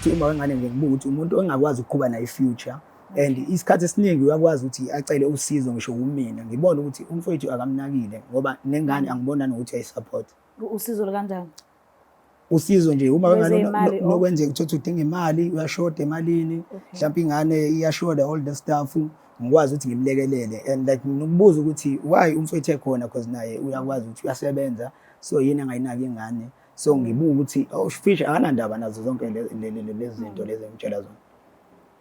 Ukuthi uma wengane nje ngibuka ukuthi umuntu ongakwazi ukuqhuba naye i-future and isikhathi esiningi uyakwazi ukuthi acele usizo ngisho kumina, ngibone ukuthi umfowethu akamnakile ngoba nengane angibona nokuthi uyayisupport. Usizo lukanjani? Usizo nje uma wengane Lwezeyimali, oh. nokwenzeka ukuthi udinga imali, uyashoda emalini, mhlawumbe ingane iyashoda, all the stuff, ngikwazi ukuthi ngimlekelele. And like nginokubuza ukuthi why umfowethu ekhona, because naye uyakwazi ukuthi uyasebenza, so yini angayinaki ingane? So ngibuka ukuthi, oh, Fish akanandaba nazo zonke lezi zinto lezi engitshela zona.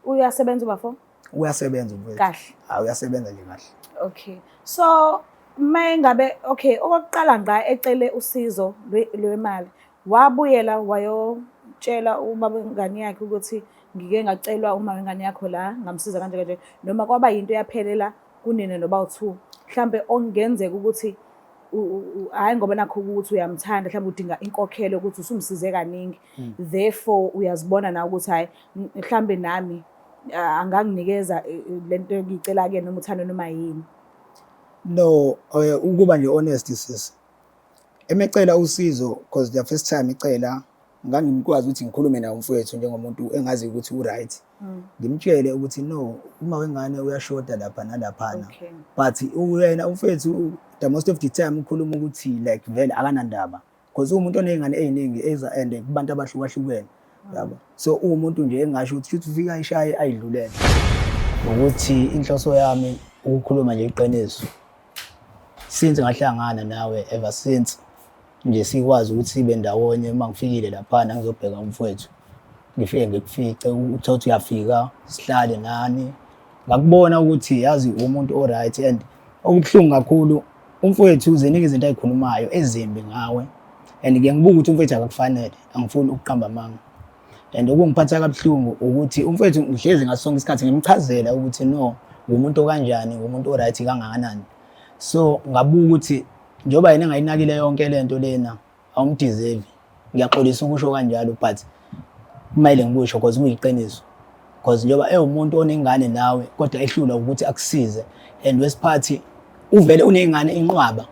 Uyasebenza ubafo? Uyasebenza umfowethu. Kahle. Hayi, uyasebenza nje kahle. Okay. So mayingabe, okay, okokuqala ngqa ecele usizo lwemali, wabuyela wayotshela ubaba wengane yakhe ukuthi ngike ngacelwa uma wengane yakho la, ngamsiza kanje kanje, noma kwaba yinto eyaphelela kunina noba u-two, mhlambe okungenzeka ukuthi hhayi ngoba nakho ukuthi uyamthanda, mhlawumbe udinga inkokhelo ukuthi usumsize kaningi, therefore uyazibona nawe ukuthi hhayi, mhlambe nami anganginikeza lento engiyicela kuyena, noma uthando noma yini. No, ukuba nje honest sis, emecela usizo, because the first time icela ngangikwazi ukuthi ngikhulume naye umfowethu njengomuntu engazi ukuthi u-right, ngimtshele ukuthi no, uma wengane uyashoda lapha nalaphana. But uyena umfowethu the most of the time ukhuluma ukuthi like vele akanandaba, because uwumuntu oney'ngane ey'ningi eza and kubantu abahlukahlukene, yabo. So uwumuntu nje engasho ukuthi shuthi ufika ayishaye ayidlulele. Ukuthi inhloso yami ukukhuluma nje iqiniso, since ngahlangana nawe, ever since nje sikwazi ukuthi sibe ndawonye, uma ngifikile laphana ngizobheka umfowethu, ngifike ngikufice, uthole ukuthi uyafika, sihlale nani, ngakubona ukuthi yazi umuntu o-right. And okubuhlungu kakhulu, umfowethu ziningi izinto ayikhulumayo ezimbi ngawe, and ngiye ngibuka ukuthi umfowethu akakufanele, angifuni ukuqamba amanga. And okungiphatha kabuhlungu ukuthi umfowethu ngihlezi ngaso sonke isikhathi ngimchazela ukuthi no, ngumuntu okanjani, ngumuntu o-right kangakanani. So ngabuka ukuthi njengoba yena engayinakile yonke lento lena, awumdeserve. Ngiyaxolisa ukusho kanjalo, but kumele ngikusho because kuyiqiniso, because njengoba ewumuntu onengane nawe kodwa ehlulwa ukuthi akusize, and wesiphathi uvele unengane inqwaba,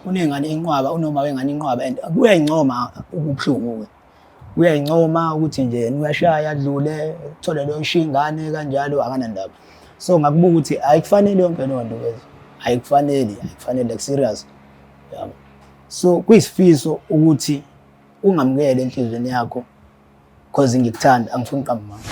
unengane inqwaba, unoma wengane inqwaba, and kuyayincoma ukubuhlungu-ke, uyayincoma ukuthi nje uyashaya adlule, uthole leyo ishiya ingane kanjalo, akanandaba. So ngakubuka ukuthi ayikufanele yonke leyo nto lezo, ayikufanele, ayikufanele, like serious, yabo. So kuyisifiso ukuthi ungamukele enhliziyweni yakho, cause ngikuthanda, angifuni uqamba amanga.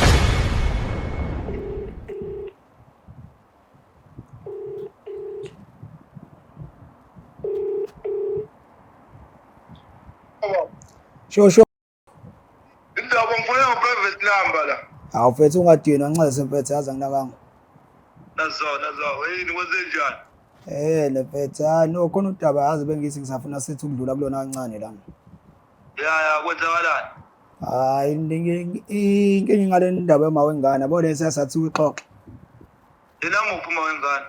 Sho sho. Indaba ngifuna ngo-private number la. Hawu mfethu, ungadinwa, nxese mfethu, yazi anginakanga. Nazo nazo, yini, kwenzenjani? Le mfethu, hayi no, khona udaba yazi bengithi ngisafuna sithi ukudlula kulona kancane la. Ya ya, kwenzakalani? Hayi, inkinga ngale ndaba yoma wengane, yabo, lesi sathi uyixoxe. Yena muphi uma wengane?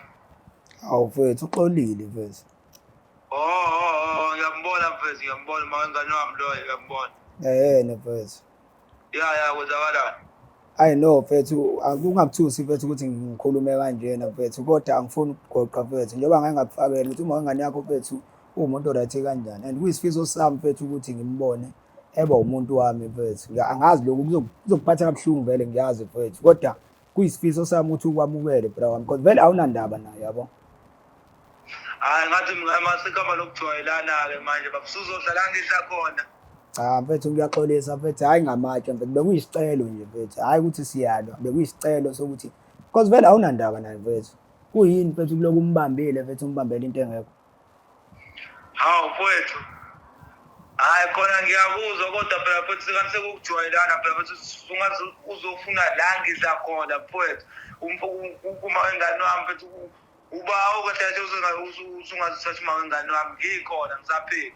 Hawu mfethu, uxolile mfethu. Oh, ngiyambona mfethu, ngiyambona uma wengane wami loyo, ngiyambona. Ne mfethu. Ya ya, kwenzakalani? Ayi no mfethu, akungakuthusi mfethu ukuthi ngikhulume kanjena mfethu, kodwa angifuni ukugoqa mfethu, njengoba ngake ngakufakela ukuthi uma wengane yakho mfethu uwumuntu oright kanjani, and kuyisifiso sami mfethu ukuthi ngimbone eba umuntu wami mfethu. Angazi lokhu kuzokuphatha kabuhlungu vele, ngiyazi mfethu, kodwa kuyisifiso sami ukuthi ukwamukele bra wami, because vele awunandaba naye, yabo. Hayi, ngathi masikama lokujwayelana-ke manje babusuzohlala ngidla khona. Cha mfethu, ngiyaxolisa mfethu, hhayi ngamatshe mfethu, bekuyisicelo nje mfethu, hhayi ukuthi siyalwa, bekuyisicelo sokuthi because vele awunandaba naye mfethu. Kuyini mfethu kuloku umbambile mfethu, umbambele into engekho? Hawu mfowethu, hhayi khona ngiyakuzwa, kodwa phela futhi sengathi sekukujwayelana phela futhi, ungaze uzofuna la ngidla khona mfowethu. Uma wengane wami mfethu, ubawo kahle kahle, usungaze uthathe uma wengane wami ngikhona ngisaphila.